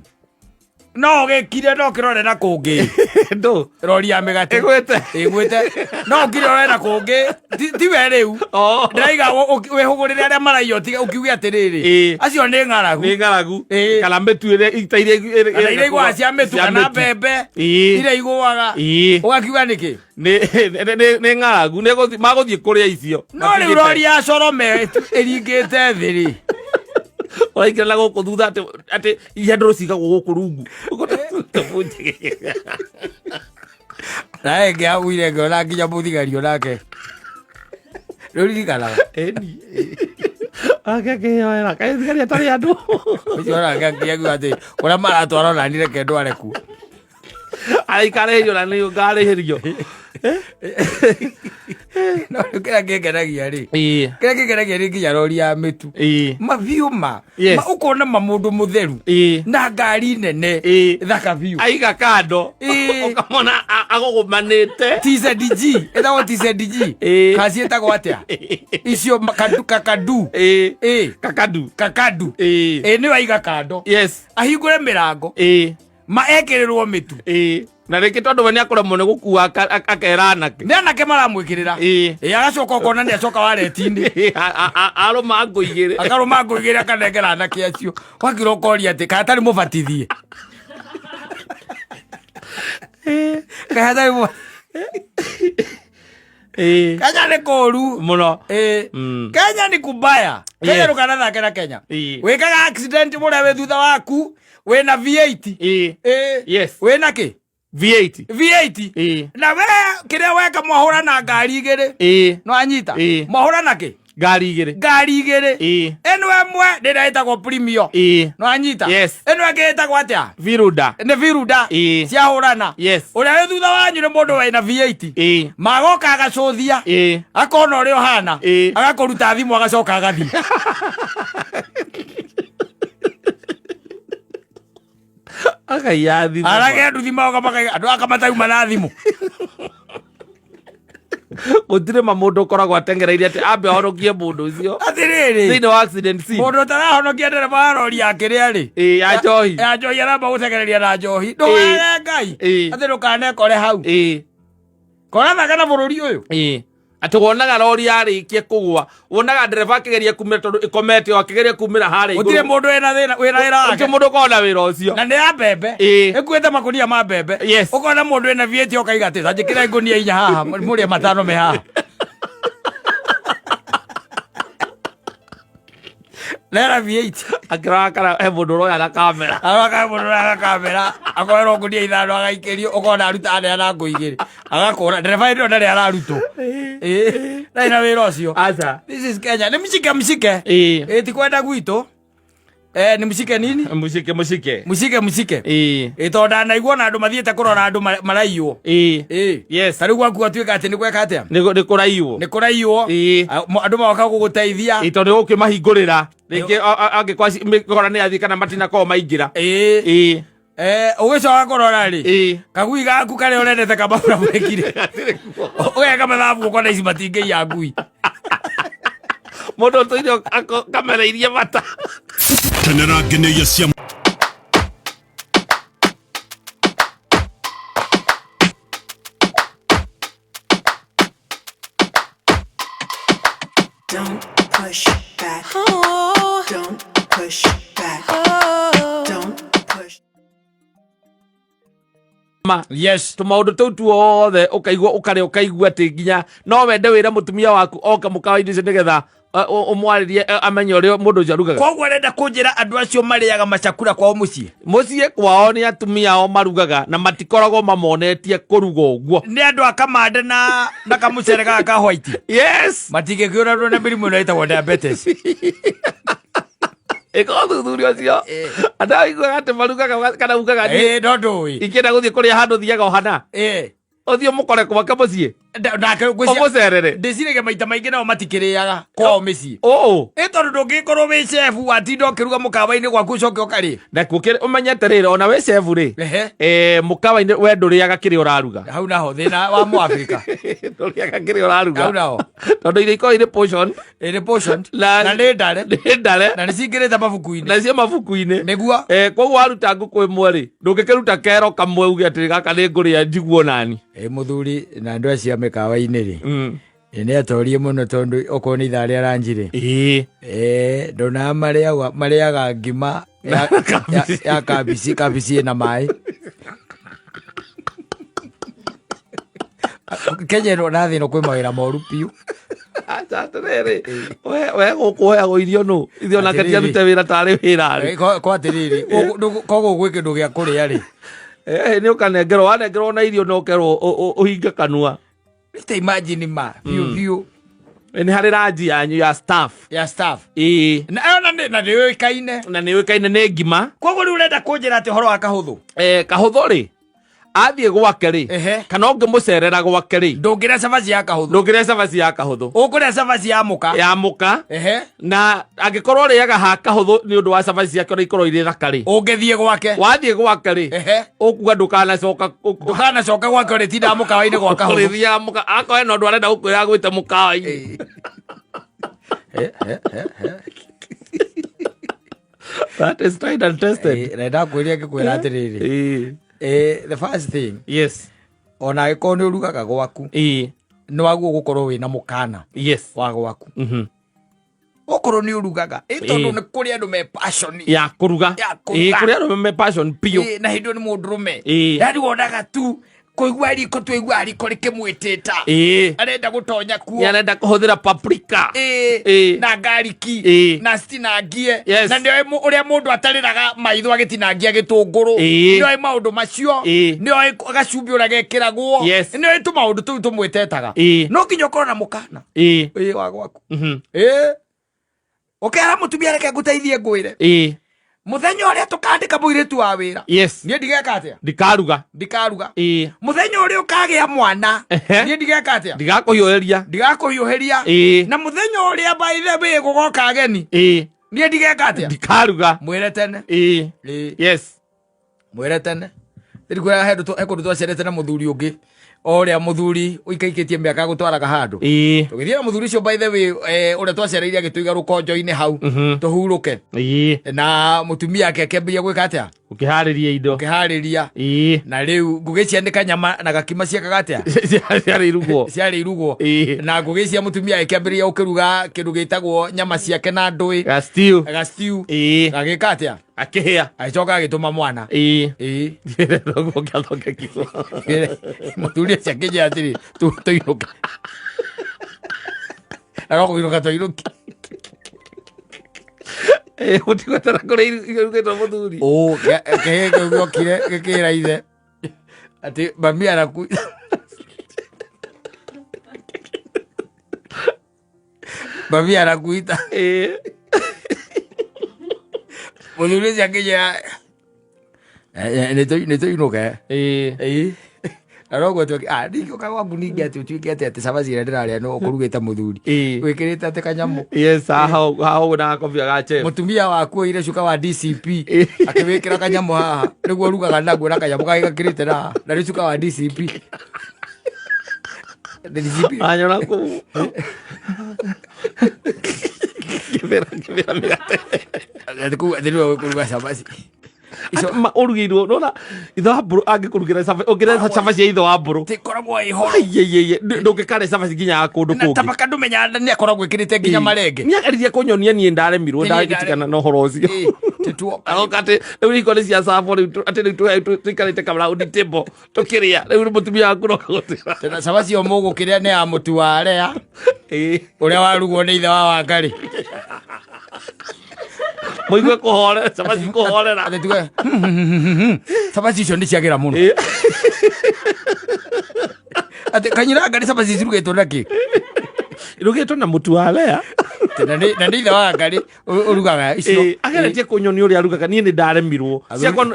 No ũgĩkire no kĩrore na kũngĩ. Ndũ. Rori ya mĩgate. Ĩgwĩte. Ĩgwĩte. No ũkire ũrore na kũngĩ. Ti we rĩu. Oh. Ndĩraiga wĩhũgũrĩre arĩa maraiya ũtige ũkiuge atĩrĩrĩ. Ĩĩ. Acio nĩ ng'aragu. Nĩ ng'aragu. Ĩĩ. Kana mĩtu ĩrĩa ita iria Kana iria igũaga cia mĩtu kana mbembe. Ĩĩ. Iria igũaga. Ĩĩ. Ũgakiuga nĩkĩ? Nĩ ng'aragu. Nĩ magũthiĩ kũrĩa icio. No rĩu rori ya Corome ĩringĩte thĩ rĩ. Ũraikara na gũkũ thutha atĩ iria ndũrũ cigagwo gũkũ rungu. Na ĩngĩ yaguire ngĩona nginya mũthigari onake. Rũririkanaga. Ĩni. Ake akĩyoera. Kaĩ thigari atarĩ andũ. Ũcio onake akĩaigua atĩ kũrĩa maratwara ona niĩ reke ndware kuo. Araikarĩhĩrio na nĩ ngarĩhĩrio. No rĩu kĩrĩa kĩngenagia rĩ. Ĩĩ. Kĩrĩa kĩngenagia nĩ nginya rori ya mĩtu. Ĩĩ. Mabiũ ma. Yes. Ma ũkona ma mũndũ mũtheru. Ĩĩ. Na ngari nene. Ĩĩ. Thaka biũ. Aiga kando. Ĩĩ. Ũkamona agũgũmanĩte. TZG. Ĩtagwo TZG. Ĩĩ. Kaci ĩtagwo atĩa? Icio makadu kakadu. Ĩĩ. Ĩĩ. Kakadu. Kakadu. Ĩĩ. Ĩĩ nĩwe aiga kando. Yes. Ahingũre mĩrango. Ĩĩ. Ma ekĩrĩrwo mĩtu. Ĩĩ. Na rĩngĩ tondũ we nĩakũremwo nĩ gũkua akera anake. Nĩ anake maramwĩkĩrĩra. Ĩĩ. Ĩĩ agacoka ũkona nĩ acoka wareti-inĩ. Arũma ngũ igĩrĩ. Akarũma ngũ igĩrĩ akanengera anake acio. Wakira ũkoria atĩ kana atarĩ mũbatithie. Kana atarĩ mũbatithie. Ĩĩ. Kenya nĩ kũũru. Mũno. Ĩĩ. Kenya ni kubaya. Kenya Yes. ndũkanathake na Kenya. Ĩĩ. Wĩkaga accident mũrĩa wĩ thutha waku wĩna V8. Ĩĩ. Ĩĩ. Yes. Wĩna kĩ? V8. V8. Ĩĩ. Na we kĩrĩa weka mwahũra na ngari igĩrĩ. Ĩĩ. No anyita. Ĩĩ. Mwahũra na kĩ? Ngari igĩrĩ. Ngari igĩrĩ. Ĩĩ. Ĩno ĩmwe nĩ ĩrĩa ĩtagwo Premio. Ĩĩ. No anyita. Yes. Ĩno ĩngĩ ĩtagwo atĩa? Viruda. Nĩ Viruda. Ĩĩ. Ciahũrana. Yes. Ũrĩa wĩ thutha wanyu nĩ mũndũ wĩna V8. Ĩĩ. Magoka agacũthia. Ĩĩ. Akona ũrĩa ũhana. Ĩĩ. Agakũruta thimũ agacoka agathiĩ. Akaiya thimũ. Arage andũ magoka makaiga andũ aka matauma na thimũ. Gũtirĩ ma mũndũ ũkoragwo atengereire atĩ ambe ahonokie mũndũ ũcio. Atĩrĩrĩ. Thĩinĩ wa accident scene. Mũndũ ũtarahonokia ndereba wa rori ya kĩrĩa rĩ. Ĩĩ, ya njohi. Ya njohi aramba gũcengereria na njohi. Ndũgere Ngai. Ĩĩ. Atĩ ndũkanekore hau. Ĩĩ. Korathaga na bũrũri ũyũ. Ĩĩ. Atĩ wonaga rori yarĩkia kũgũa wonaga ndereba akĩgeria kumĩra tondũ ĩkomete o akĩgeria kumĩra harĩa igũrũ. Gũtirĩ mũndũ wĩna thĩna wĩna wĩra Gũtirĩ wake. mũndũ ũkoragwo na wĩra ũcio. Na nĩ ya mbembe. Ĩĩ. Ĩkuĩte makunia ma mbembe. Yes. Ũkona mũndũ wĩna V8 ũkaiga atĩ ta njĩkĩra ngũnia inya haha mũrĩe matano me haha. Nera V8. Akĩrora kana he mũndũ ũroya na kamera. Arora mũndũ ũroya kamera akoerwo ngunia ithano agaikĩrio ũkona aruta aneana ngũ igĩrĩ agakũra ndereba ĩno ndarĩ ararutwo. Ĩĩ. Ndarĩ na wĩra ũcio. Aca. This is Kenya. Nĩ mshike mshike. Ĩĩ. Ĩĩ ti kwenda gwitũ. Nĩ mshike nini? Mũcike mũcike. Mshike mshike. Ĩĩ. Ĩĩ tondũ ndanaigua ona andũ mathiĩte kũrora andũ maraiywo. Ĩĩ. Ĩĩ. Yes. Ta rĩu gwaku gwatuĩka atĩ nĩ gweka atĩa? Nĩ kũraiywo. Nĩ kũraiywo. Ĩĩ. Andũ magoka gũgũteithia. Ĩĩ tondũ ũkĩmahingũrĩra rĩngĩ angĩkorwo mĩkora nĩ yathiĩ kana matinakorwo maingĩra. Ĩĩ. Ĩĩ. Ũgĩcoka kũrora rĩ. Ĩĩ. Kagui gaku karĩa ũrendete kamahura mwekire. Ũgeka mathabu ũkona ici matingĩiya ngui. Mũndũ ũtũire kamereirie mata. Kenera ngeneia cia Don't push back. Don't push back. Don't push. Ma. Yes. Tũmaũndũ tũu tuothe ũkaigua ũkarĩa ũkaigua atĩ nginya no wende wĩre mũtumia waku oke mũkawa-inĩ ũcio nĩgetha ũmwarĩrie amenye ũrĩa mũndũ ũcio arugaga. Koguo arenda kũnjĩra andũ acio marĩaga macakura kwao mũciĩ. Mũciĩ kwao nĩ atumia ao marugaga na matikoragwo mamonetie kũruga ũguo. Nĩ andũ a kamande na kamũcere gaka ka white. Yes. Matingĩkĩũragwo na mĩrimũ ĩno ĩtagwo diabetes. Ĩka ũthuthuria ũcio. Andũ aiguaga atĩ marugaga kana ugaga niĩ Ĩĩ no ndũĩ. ingĩenda gũthiĩ kũrĩa handũ thiaga o hana. Ĩĩ. Ũthiĩ ũmũkore gwake mũciĩ. Nake ngwĩciria Ũmũcerere. Ndĩciragia maita maingĩ nao matikĩrĩaga kwao mĩciĩ. Ũũ. Ĩ tondũ ndũngĩkorwo wĩ chef watinda ũkĩruga mũkawa-inĩ gwaku ũcoke ũkarĩe. Nakuo kĩrĩ ũmenye atĩrĩrĩ ona wĩ chef rĩ. Ehe. Mũkawa-inĩ we ndũrĩaga kĩrĩa ũraruga. Hau naho thĩna wa Mũafrika. Ndũrĩaga kĩrĩa ũraruga. Hau naho. Tondũ irio ikoragwo irĩ portion. Ĩrĩ portion. Na Na nĩ ndare. Nĩ ndare. Na nĩ cingĩrĩte mabuku-inĩ. Na cio mabuku-inĩ. Nĩguo. Koguo waruta ngũkũ ĩmwe rĩ, ndũngĩkĩruta kero kamwe uge atĩ gaka nĩ ngũrĩa njiguo nani. Ĩ mũthuri na andũ acio a mĩkawa-inĩ rĩ. Nĩ atorie mũno tondũ okorwo nĩ ithaa rĩa ranji rĩ. Ndonaga marĩaga ngima ya kabici, kabici ĩna maĩ. Kenya ĩno na thĩ ĩno kwĩ mawĩra moru biũ. Acha atĩrĩrĩ, we gũkũ ũheagwo irio nũ? Ithuĩ onake ti Atĩrĩrĩ. arute wĩra tarĩ wĩra rĩ. Kwa atĩrĩrĩ, koguo gwĩ kĩndũ gĩa kũrĩa rĩ. Nĩ ũkanengerwo, wanengerwo na irio na ũkerwo ũhinge kanua. Ta imagine ma, biũ biũ. Nĩ harĩ ranji yanyu ya staff. Ya staff. Ĩĩ. Na ĩyo na nĩ yũĩkaine. Na nĩ yũĩkaine nĩ ngima. Koguo rĩu ũrenda kũnjĩra atĩ ũhoro wa kahũthũ? Kahũthũ rĩ, athiĩ gwake rĩ, kana ũngĩmũcerera gwake rĩ, ndũngĩrĩa cabaci ya kahũthũ. Ndũngĩrĩa cabaci ya kahũthũ. Ũkũrĩa cabaci ya mũka. Ya mũka. Na angĩkorwo ũrĩaga ha kahũthũ nĩ ũndũ wa cabaci ciake ũrĩa ikorwo irĩ thaka rĩ, ũngĩthiĩ gwake. Wathiĩ gwake rĩ, ũkuga ndũkanacoka Ndũkanacoka gwake ũrĩtindaga mũkawa-inĩ gwa kahũthũ. Ũrĩthiaga mũka, akorwo hena ũndũ arenda gũkwĩra agwĩte mũkawa-inĩ. That is tried and tested. Na ndakwĩria ngĩkwĩra atĩrĩrĩ. The first thing. Yes. Ona angĩkorwo nĩ ũrugaga gwaku. Nĩ waguo gũkorwo wĩna mũkana. Yes. Wa gwaku. Okorwo nĩ ũrugaga, tondũ nĩ kũrĩ andũ me passion. Ya kũruga. Ya kũruga. Kũrĩ andũ me passion biũ. Na hĩndĩ ĩyo nĩ mũndũrũme. Yaani wonaga tu kũigua riko tũigua riko rĩkĩmwĩtĩta. Arenda gũtonya kuo. Nĩ arenda kũhũthĩra paprika. Na ngariki. Na citinangie. Yes. Na nĩoĩ ũrĩa mũndũ atarĩraga maitho agĩtinangia gĩtũngũrũ. Nĩoĩ maũndũ macio. Nĩoĩ gacumbĩ ũrĩa gekĩragwo. Yes. Nĩoĩ tũmaũndũ tũu tũmwĩtetaga. No nginya ũkorwo na mũkana. Wa gwaku. Ũkera mũtumia reke ngũteithie ngwĩre. Mũthenya ũrĩa tũkandĩka mũirĩtu wa wĩra. Yes. Niĩ ndigeka atĩa? Ndikaruga. Ndikaruga. Mũthenya ũrĩa ũkagĩa mwana. Niĩ ndigeka atĩa? Ndigakũhiũhĩria. Ndigakũhiũhĩria. Na mũthenya ũrĩa by the way gũgoka ageni. Niĩ ndigeka atĩa? Ndikaruga. Mwĩre tene. Yes. Mwĩre tene. Rĩu he kũndũ twacerete na mũthuri ũngĩ. O ũrĩa mũthuri ũikaikĩtie mĩaka gũtwaraga handũ. Tũgĩthiĩ na mũthuri ũcio by the way, ũrĩa twacereire agĩtũiga rũkonjo-inĩ hau. Tũhurũke. Na mũtumia ake akĩambĩrĩria gwĩka atĩa? Ũkĩharĩria indo. Ũkĩharĩria. Na rĩu ngũgĩ cianĩka nyama na gakima ciekaga atĩa? Ciarĩ irugwo. Ciarĩ irugwo. Na ngũgĩ cia mũtumia ĩkĩambĩrĩria gũkĩruga kĩndũ gĩtagwo nyama ciake na ndũĩ. Ga stew. Ga stew. Gagĩka atĩa? Akĩhĩa. Agĩcoka agĩtũma mwana. Ũguo gĩathondekirwo. Mũthuri ũcio akĩnjĩra atĩrĩ, tũinũke. Na no kũinũka twainũki. Mũtigwetera kũrĩa irugĩtwo mũthuri. Kĩhĩĩ kĩu gĩokire gĩkĩra ithe atĩ mami araku. Mami arakuita. Mũthuri ũcio akĩnjĩra, nĩ tũinũke. Na noguo tuoke, ningĩũka gwaku ningĩ atĩ ũtuĩke atĩ atĩ cabaci ĩrĩa ndĩrarĩa no ũkũrugĩte mũthuri. Wĩkĩrĩte atĩ kanyamũ. Yes, haha ũguo na gakobia ga chef. Mũtumia waku oire cuka wa DCP, akĩwĩkĩra kanyamũ haha, nĩguo ũrugaga naguo na kanyamũ kangĩ gakĩrĩte na haha, na nĩ cuka wa DCP. DCP. Anyona kũu. Ngĩbĩra, ngĩbĩra mĩgate. Atĩ kũu atĩ nĩwe ũkũruga cabaci. Ico ma ũrugĩirwo nona ithe wa mbũrũ angĩkũrugĩra cabaci ũngĩrĩa cabaci ya ithe wa mbũrũ Ĩkoragwo ĩ horo. Aiaiaia, ndũngĩkarĩa cabaci nginya ya kũndũ Na kũngĩ. tabaka ndũmenyaga nĩ akoragwo ĩkĩrĩte nginya marenge. Nĩ ageririe kũnyonia niĩ ndaremirwo Niĩ ndagĩtigana na ũhoro ũcio. Tĩtuoka. Aroka atĩ rĩu riko nĩ cia cabo rĩu atĩ rĩu tũikarĩte ka round table tũkĩrĩa rĩu nĩ mũtumia waku no gũtĩra. Tena cabaci ĩyo mũgũkĩrĩa nĩ ya mũtu wa rea. Ũrĩa warugwo nĩ ithe wa Wangarĩ. Mũigue kũhorera, cabaci kũhorera. Atĩ tuge, cabaci icio nĩ ciagĩra mũno. Atĩ kanyira Ngarĩ cabaci cirugĩtwo na kĩ? Irugĩtwo na mũtu wa rea. Na nĩ ithe wa ngarĩ ũrugaga icio. Ĩĩ, ageretie kũnyonia ũrĩa arugaga, niĩ nĩ ndaremirwo.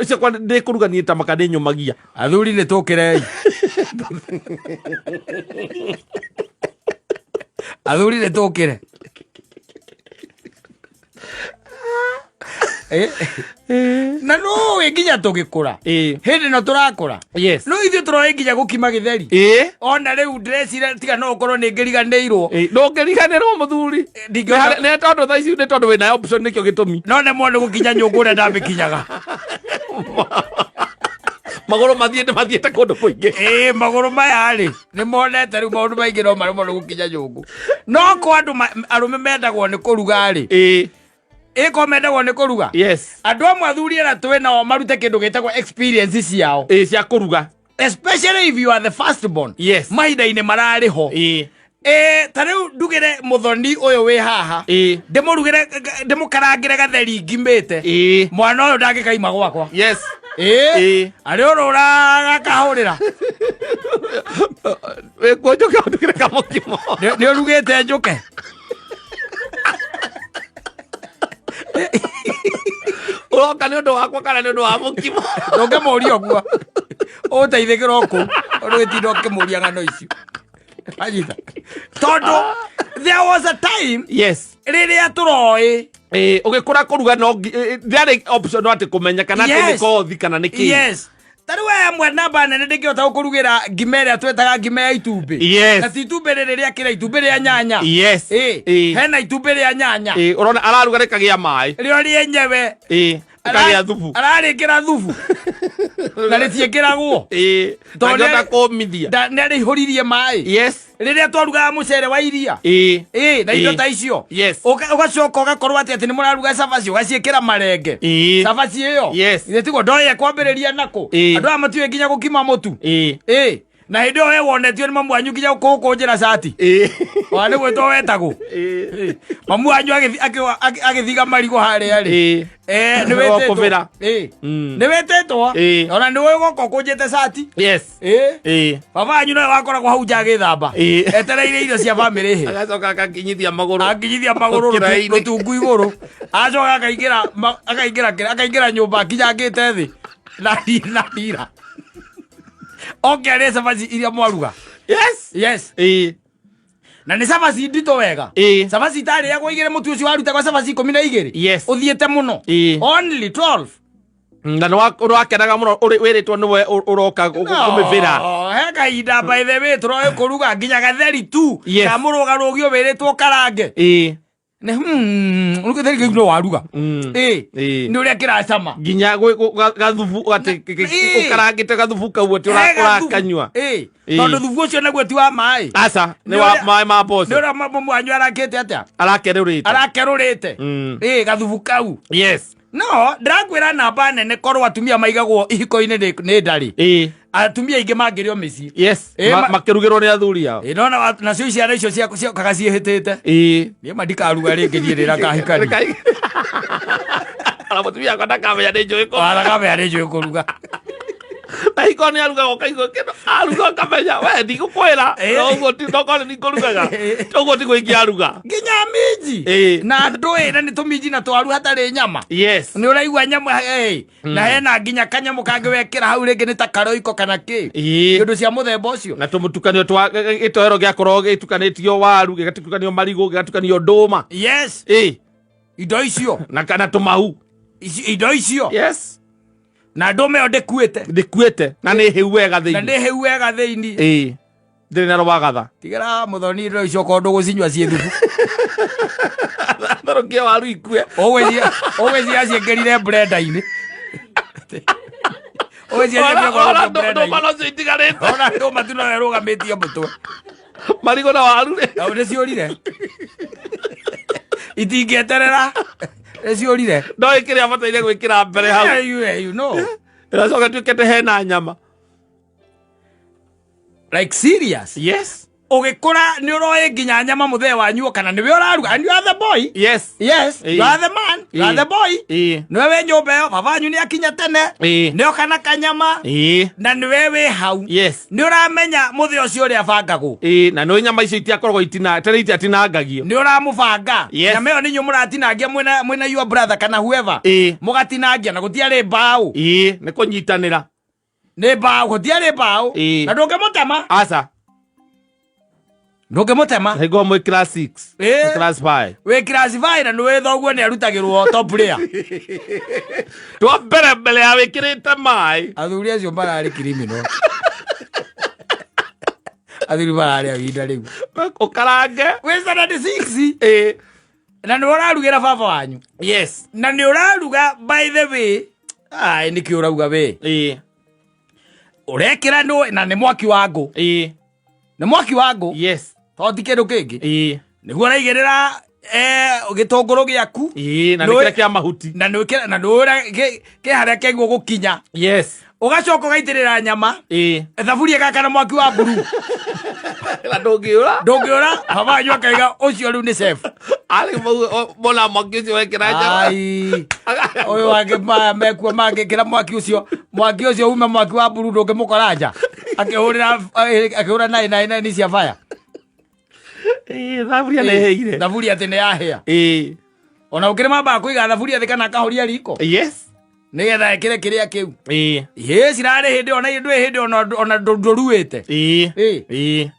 Ciakwa ndĩ kũruga niĩ ta maka nĩ nyũmagia. Athuri, nĩ tũkĩrei. Athuri, nĩ tũkĩre. Na nũĩ nginya tũgĩkũra, hĩndĩ ĩno tũrakũra, no ithuĩ tũroĩ nginya gũkima gĩtheri. Ona rĩu ndĩreciria tiga no ũkorwo nĩ ngĩriganĩirwo. Ndũngĩriganĩrwo, mũthuri. Nĩ tondũ thaa ici nĩ tondũ wĩna option, nĩkĩo gĩtũmi. No nemwo nĩ gũkinya nyũngũ ũrĩa ndamĩkinyaga. Magũrũ mathiĩte kũndũ kũingĩ. Ĩĩ, magũrũ maya rĩ, nĩ monete rĩu maũndũ maingĩ, no maremwo nĩ gũkinya nyũngũ. No kwa andũ arũme mendagwo nĩ kũruga rĩ, ĩko mendagwo nĩ kũruga. Andũ amwe athuri arĩa twĩ nao marute kĩndũ gĩtagwo experience ciao. Ĩĩ, cia kũruga. Especially if you are the first born. Mahinda-inĩ mararĩ ho. Ta rĩu ndugĩre mũthoni ũyũ wĩ haha, ndĩmũrugĩre, ndĩmũkarangĩre gatheri ngimĩte, mwana ũyũ ndangĩkaima gwakwa. Arĩ ũrũra gakahũrĩra. Wĩkuo njũke ũndugĩre kamũkimo. Nĩ ũrugĩte njũke. Ũroka nĩ ũndũ wakwa kana nĩ ũndũ wa mũkimo? Ndũngĩmũria ũguo, ũteithĩkĩra o kũu ũndũ gĩtinda ũkĩmũria ng'ano icio. Anyita, tondũ there was a time rĩrĩa tũroĩ. Ĩĩ, ũgĩkũra kũruga no ndĩarĩ option, no atĩ kũmenya kana atĩ nĩ kothi kana nĩ kĩĩ. Yes, ta rĩu aya amwe namba nene ndĩngĩhota gũkũrugĩra ngima ĩrĩa twetaga ngima ya itumbĩ. Na ti itumbĩ rĩrĩ rĩa kĩra, itumbĩ rĩa nyanya. Hena itumbĩ rĩa nyanya. Ĩĩ, ũrona araruga rĩkagĩa maĩ. Rĩo rĩenyewe. Ĩĩ, rĩkagĩa thubu. Ararĩkĩra thubu na rĩtiĩkĩragwo. Tondũ ndangĩhota kũmithia. Nĩ arĩihũririe maĩ. Rĩrĩa twarugaga mũcere wa iria. Ĩĩ, na indo ta icio. Ũgacoka ũgakorwo atĩ nĩ mũraruga cabaci, ũgaciĩkĩra marenge. Cabaci ĩyo. Githĩ tiguo ndoĩ ekwambĩrĩria nakũ? Andũ aya matiũĩ nginya gũkima mũtu. Ĩĩ, na hĩndĩ ĩyo we wonetio nĩ mamu wanyu nginya kũgũkũnjĩra cati. Ona nĩ gwĩtwo wetagwo. Mamu wanyu agĩthiga marigũ harĩa rĩ. Nĩ wĩtĩtwo. Ũkũbĩra. Nĩ wĩtĩtwo. Ona nĩ ũĩ gũka ũkũnjĩte cati. Baba wanyu nowe wakoragwo hau nja agĩthamba. Etereire irio cia bamĩrĩ hĩ. Agacoka akakinyithia magũrũ. Akinyithia magũrũ Kĩraĩ-inĩ. Rũtungu igũrũ, acoka akaingĩra nyũmba akinyangĩte thĩ na ndira oke arĩe cabaci iria mwaruga. Na nĩ cabaci nditũ wega. Cabaci itarĩagwo igĩrĩ, mũtu ũcio warutagwo cabaci 12. Ũthiĩte mũno. Only 12. Na nĩ wakenaga mũno wĩrĩtwo nĩwe ũroka kũmĩbĩra. No, he kahinda, by the way, tũroĩ kũruga nginya gatheri tu. Kamũrũgarũgio wĩrĩtwo karange. Nĩ rĩu gĩtheri kĩu no waruga. Nĩ ũrĩa kĩracama. Nginya gathubu atĩ ũkarangĩte gathubu kau atĩ He gathubu. ũrakanyua. Tondũ thubu ũcio naguo ti wa maĩ. Aca, nĩ wa maĩ ma Nĩ mboco. ũrĩa mamu wanyu arakĩte atĩa. Arakerũrĩte. Arakerũrĩte. Gathubu kau. No ndĩrakwĩra namba nene, korwo atumia maigagwo ihiko-inĩ nĩ ndarĩ. Atumia aingĩ mangĩrĩo mĩciĩ. Makĩrugĩrwo nĩ athuri ao. Ĩĩ, nona nacio ciana icio ciaku ciokaga ciĩhĩtĩte. Niĩ ma ndikaruga rĩngĩ niĩ rĩrĩa ngahikania. Ona mũtumia wakwa ndakamenya nĩ njũĩ kũruga. Warakamenya nĩ njũĩ kũruga. Na hiko nĩ arugaga, ũkaigua kĩndũ aruga ũkamenya we ndigũkwĩra. Ũguo ti tokorwo nĩ nikũrugaga. Ũguo tiguo ingĩaruga. Nginya minji. Na ndũĩ na nĩ tũminji na twaru hatarĩ nyama. Nĩ ũraigua nyama na hena nginya kanyamũ kangĩ wekĩra hau rĩngĩ nĩ ta karoiko kana kĩ. Indo cia mũthemba ũcio. Na tũmũtukanio twa gĩtoero gĩakorwo gĩtukanĩtio waru, gĩgatukanio marigũ, gĩgatukanio ndũma. Indo icio. Na kana tũmahu. Indo icio. Na ndũma ĩyo ndĩkuĩte. Ndĩkuĩte na nĩ hĩu wega Na thĩinĩ. nĩ hĩu wega thĩinĩ. Ĩĩ, ndĩrĩ na rwagatha. Tigĩra mũthoni indo icio korwo ndũgũcinyua ciĩ thubu. Therũkia waru ikue. Ũgwĩciria ciĩkĩrire blender-inĩ. Ũgwĩciria Ona ciĩkĩrire blender-inĩ. ndũma nocio itigarĩte. Ona ndũma tu noyo ĩrũgamĩtie mũtwe. Marigũ na waru rĩ. Na nĩ ciũrire, itingĩeterera, nĩ ciũrire. No ĩkĩrĩa abataire gwĩkĩra mbere hau. You know. Ĩracoka tuĩkĩte hena nyama. Like serious. Ũgĩkũra nĩ ũroĩ nginya nyama mũthee wanyu kana nĩwe ũraruga, and you are the boy. Yes. Yes, you Ĩĩ. are the man, you are Ĩĩ. the boy. Ĩĩ. Nĩwe wĩ nyũmba ĩyo, baba wanyu nĩ akinya tene. Ĩĩ. Nĩ oka na kanyama. Ĩĩ. Na nĩwe wĩ hau. Yes. Nĩ ũramenya mũthee ũcio ũrĩa abangagwo. Ĩĩ, na nĩ nyama icio itiakoragwo itina tene itiatinangagio. Nĩ ũramũbanga. Yes. Nyama ĩyo nĩ inyuĩ mũratinangia mwĩna your brother kana whoever. Ĩĩ. Mũgatinangia na gũtiarĩ mbaũ. Ĩĩ, nĩ kũnyitanĩra. Nĩ mbaũ, gũtiarĩ mbaũ. Ĩĩ. Na ndũngĩmũtema. Aca. Ndũngĩmũtema. Hingo mwĩ class 6. Ĩĩ. Class 5. Wĩ class 5 na nĩwĩ thoguo nĩ arutagĩrwo top layer. Twa mbere mbere ya wĩkĩrĩte maĩ. Athuri acio mararĩ criminal. Athuri mararĩ a ihinda rĩu. Ũkarange. Wĩ standard 6. Ĩĩ. Na nĩ ũrarugĩra baba wanyu. Yes. Na nĩ ũraruga, by the way. Ai, nĩkĩ ũrauga we? Ĩĩ. Ũrekĩra nĩ na nĩ mwaki wa ngũ. Ĩĩ. Nĩ mwaki wa ngũ. Yes. To ti kĩndũ kĩngĩ. Ĩĩ. Nĩguo ũraigĩrĩra gĩtũngũrũ gĩaku. Ĩĩ, na nĩ Nĩ- kĩrĩa kĩa mahuti. Na nĩ ũkĩra- na nĩ ũrĩa kĩ harĩa kĩagwo gũkinya. Yes. Ũgacoka ũgaitĩrĩra nyama. Ĩĩ. Thaburia gakana mwaki wa mburu. Na ndũngĩũra. Ndũngĩũra, baba wanyu akaiga ũcio rĩu nĩ chef. Arĩ mona mwaki ũcio wekĩra nyama. Ai. Ũyũ wangĩ maya mekuo mangĩkĩra mwaki ũcio, mwaki ũcio ume mwaki wa mburu ndũngĩmũkora nja. Akĩhũrĩra akĩhũra nine nine nine cia fire. Ĩĩ, thaburia nĩ ĩhĩire. Thaburia atĩ nĩ yahĩa. Ĩĩ. Ona ũkĩrĩ mambaga kũiga thaburia thĩ kana akahoria riko. Yes. Nĩgetha ĩkĩre kĩrĩa kĩu. Ĩĩ. Ĩ cirarĩ hĩndĩ ona ndwĩ hĩndĩ ona ndũruĩte. Ĩĩ. Ĩĩ. Ĩĩ.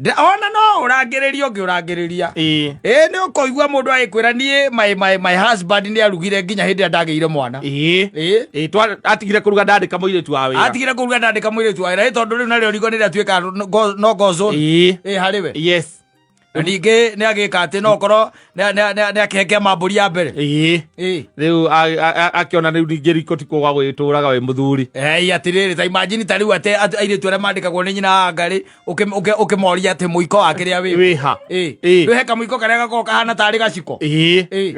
Ona no ũrangĩrĩria ũngĩũrangĩrĩria. Ĩĩ. Ĩ nĩ ũkũigua mũndũ agĩkwĩra niĩ my husband nĩ arugire nginya hĩndĩ ĩrĩa ndagĩire mwana. Ĩĩ. Ĩĩ. Ĩĩ, atigire kũruga ndandĩka mũirĩtu wa wĩra. Atigire kũruga ndandĩka mũirĩtu wa wĩra, ĩ tondũ rĩu narĩo riko nĩ rĩatuĩka no go zone. Ĩĩ. Ĩ harĩ we. Yes. Na ningĩ nĩ agĩka atĩ no korwo nĩ akĩhekea mambũri ya mbere. Ĩĩ. Ĩĩ. Rĩu akĩona rĩu ningĩ riko ti kuo gwa gwĩtũraga wĩ mũthuri. Ei, atĩrĩrĩ, ta imagine ta rĩu atĩ airĩtu arĩa mandĩkagwo nĩ nyina wa ngarĩ, ũkĩmoria atĩ mũiko wa kĩrĩa wĩ. Wĩ ha? Ĩĩ. Ĩĩ. Ndwĩhe kamũiko karĩa gakoragwo kahana tarĩ gaciko. Ĩĩ. Ĩĩ.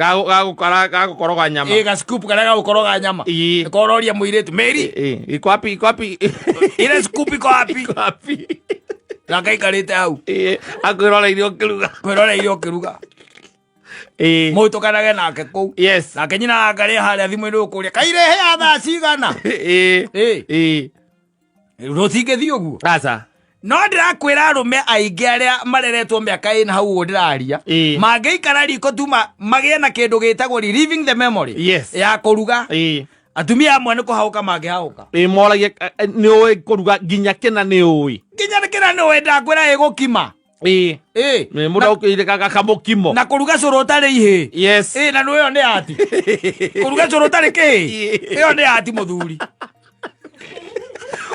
Gagũkoroga nyama. Ĩĩ, ga scoop karĩa gagũkoroga nyama. Ĩĩ. Nĩko ũroria mũirĩtu, Mary. Ĩĩ. Iko wapi, iko wapi? Ile scoop iko wapi? Iko wapi? Na ngaikarĩte hau. Ĩĩ, akwĩroreire ũkĩruga. Kwĩroreire ũkĩruga. Ĩĩ. Mũhĩtũkanage nake kũu. Yes. Nake nyina wa ngarĩ harĩa thimũ-inĩ ũkũria, kairehe ya thaa cigana? Ĩĩ. Ĩĩ. Ĩĩ. Rũtingĩthiĩ ũguo. Aca. No ndĩrakwĩra arũme aingĩ arĩa mareretwo mĩaka ĩna hau ũguo ndĩraria. Ĩĩ. Mangĩikara riko tu magĩe na kĩndũ gĩtagwo reliving the memory. Yes. Ya kũruga. Ĩĩ. Atumia amwe nĩ kũhaũka mangĩhaũka. Ĩĩ, moragie, nĩ ũĩ kũruga nginya kĩna nĩ ũĩ. Nginya kĩna nĩ ũĩ, ndakwĩra ĩgũkima. Ĩĩ. Ĩĩ. Nĩ mũndũ aũkĩire kamũkimo. Na kũruga cũrũ ũtarĩ ihĩĩ. Yes. Ĩĩ, na nĩ ĩyo nĩ ati. Kũruga cũrũ ũtarĩ kĩhĩĩ. Ĩyo nĩ ati mũthuri.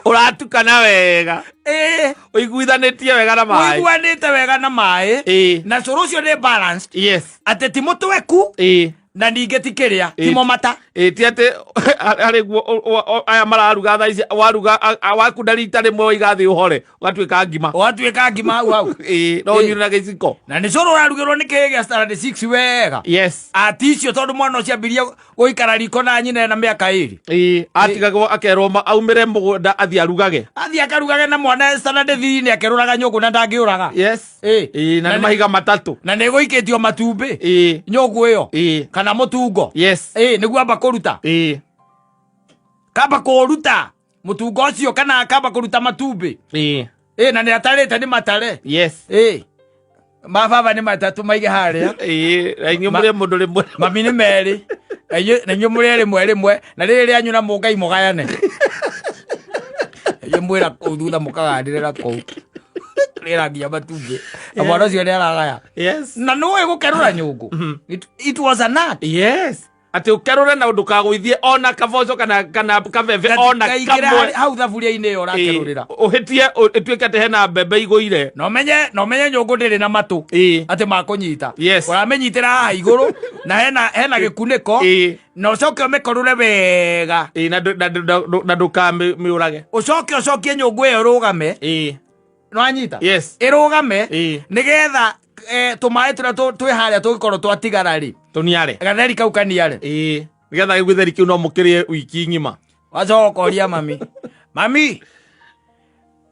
Ũratukana wega. Ĩĩ. Ũiguithanĩtie wega na maĩ. Ũiguanĩte wega na maĩ. Ĩĩ. Na cũrũ ũcio nĩ balanced. Yes. Atĩ ti mũtweku. Ĩĩ. Na ningĩ ti kĩrĩa, Ĩĩ. ti momata. Ĩĩ, ti atĩ harĩ guo aya mararuga thaa ici, waruga, wakunda rita rĩmwe waiga thĩ ũhore, ũgatuĩka ngima. Ũgatuĩka ngima hau hau. Ĩĩ, no Ĩĩ. ũnyure na gĩciko. Na nĩ cũrũ ũrarugĩrwo nĩ kĩhĩĩ gĩa standard 6 wega. Yes. Ati icio tondũ mwana ũcio ambirie gũikara riko na nyina ena mĩaka ĩrĩ. Ĩĩ, atigagwo akerwo aumĩre mũgũnda athiĩ arugage. Athiĩ akarugage na mwana standard 3 nĩ akerũraga nyũngũ na ndangĩũraga. Yes. Ĩĩ. Ĩĩ, na Na nĩ nĩ- mahiga matatũ. Na nĩ gũikĩtio matumbĩ. Ĩĩ. Nyũngũ ĩyo. Ĩĩ. Kana mũtungo. Yes. Ĩĩ, nĩguo amba kũruta. Ĩĩ. Kamba kũruta mũtungo ũcio kana kamba kũruta matumbĩ. Ĩĩ. Ĩĩ, na nĩ atarĩte nĩ matare. Yes. Ĩĩ. Ma baba nĩ matatũ maige harĩa. Ĩĩ, na inyuĩ mũrĩe mũndũ rĩmwe. Mami nĩ merĩ. Na inyuĩ mũrĩe rĩmwe rĩmwe. Na rĩrĩ rĩanyu na mũngai mũgayane. Inyuĩ mwĩra kũu thutha mũkaganĩrĩra kũu. Rĩra nginya matumbĩ. Na mwana ũcio nĩ aragaya. Yes. Na nĩũĩ gũkerũra nyũngũ. It was an art. Yes. Atĩ ũkerũre na ndũkagũithie ona kaboco kana kabebe ona Gatigaingĩre kamwe. hau thaburia-inĩ ĩyo ũrakerũrĩra. Ĩĩ, ũhĩtie, ĩtuĩke atĩ hena mbembe igũire. Na ũmenye nyũngũ ndĩrĩ na matũ. Ĩĩ. Atĩ makũnyita. Yes. Ũramĩnyitĩra haha igũrũ na hena gĩkunĩko. Ĩĩ. Na ũcoke ũmĩkorũre wega. Ĩĩ, na ndũkamĩũrage. Ũcoke ũcokie nyũngũ ĩyo ĩrũgame. Ĩĩ. Nĩwanyita? Yes. Ĩrũgame. Ĩĩ. Nĩgetha tũmaĩ tũrĩa twĩ harĩa tũngĩkorwo twatigara rĩ. Tũniare. Gatheri kau kaniare. Ĩĩ. Nĩgetha gĩtheri kĩu no mũkĩrĩe wiki ng'ima. Wacoka ũkoria mami. Mami.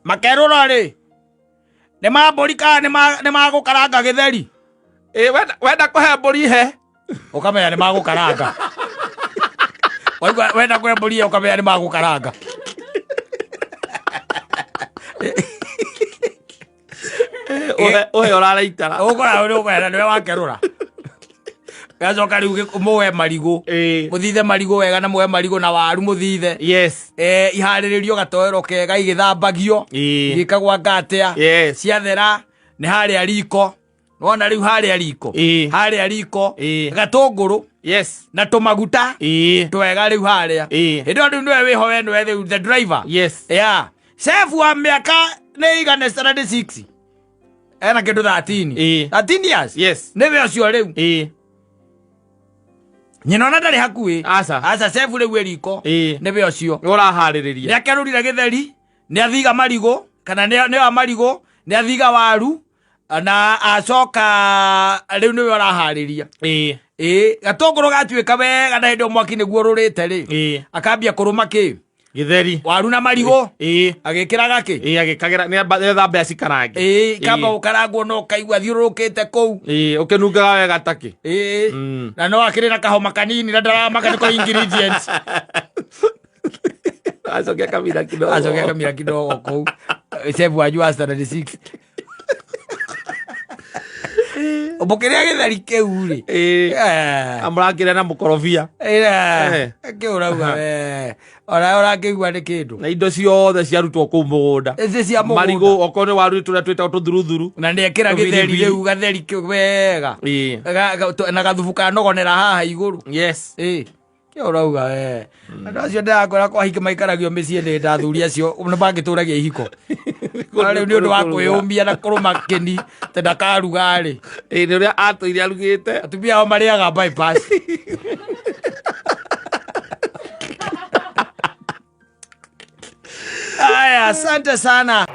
Makerũra rĩ. Nĩ ma mbũri kana nĩ ma gũkaranga gĩtheri? Ĩ, wenda kũhe mbũri he. Ũkamenya nĩ ma gũkaranga. Waigua wenda kũhe mbũri ĩyo ũkamenya nĩ ma gũkaranga. Ũhe ũraraitara. Ũkora ũrĩ ũkora nĩwe wakerũra. Gacoka rĩu mũwe marigũ. Mũthithe marigũ wega na mũwe marigũ na waru mũthithe. Yes. Iharĩrĩrio gatoero kega igĩthambagio. Igĩkagwo anga atĩa. Yes. Ciathera nĩ harĩa riko. Nĩwona rĩu harĩa riko. Harĩa riko. Gatũngũrũ. Yes. Na tũmaguta. Twega rĩu harĩa. Hĩndĩ ĩyo rĩu nĩwe wĩho we nĩwe rĩu the driver. Yes. Yeah. Chef wa mĩaka nĩ igana 76. Ena kĩndũ 13. 13 years. Yes. Nĩwe ũcio rĩu. Nyina ona ndarĩ hakuhĩ. Aca. Aca chef rĩu ĩ riko. Nĩwe ũcio. Nĩ ũraharĩrĩria. Nĩ akerũrire gĩtheri, nĩ athiga marigũ, kana nĩ wa marigũ, nĩ athiga waru, na acoka rĩu nĩwe ũraharĩria. Ĩĩ, gatũngũrũ gatuĩka wega na hĩndĩ ĩyo mwaki nĩguo ũrũrĩte rĩ. Akambia kũrũma kĩ? Gĩtheri. Waru na marigũ. Agĩkĩraga kĩ? Ĩĩ, agĩkagĩra nĩ etha mbea cikarange. Ĩĩ, ikamba gũkarangwo no ũkaigua thiũrũrũkĩte kũu. Ĩĩ, ũkĩnungaga wega takĩ. Ĩĩ. Na no akĩrĩ na kahoma kanini na ndaramaka nĩko ingredients. Acokia kamira kidogo. Acokia kamira kidogo kũu. Chef wanyu wa standard 6. Mũkĩrĩa gĩtheri kĩu rĩ. Amũrakĩrĩa na mũkorobia. Kĩu ũrauga we. Ona ũrakĩigua nĩ kĩndũ. Na indo ciothe ciarutwo kũu mũgũnda. Ici cia mũgũnda. Marigũ, okorwo nĩ waru tũrĩa twĩtagwo tũthuruthuru. Na nĩ ekĩra gĩtheri rĩu gatheri kĩu wega. Na gathubu kanogonera haha igũrũ. Yes. Kĩo ũrauga we. Andũ acio ndĩrakwĩra kwa hiki maikaragio mĩciĩ nĩ nda athuri acio nĩ mangĩtũragia ihiko. No rĩu nĩ ũndũ wa kwĩyũmia na kũrũma kĩni te ndakaruga rĩ. Ĩĩ nĩ ũrĩa atũire arugĩte. Atumia ao marĩaga bypass. Aya, asante sana.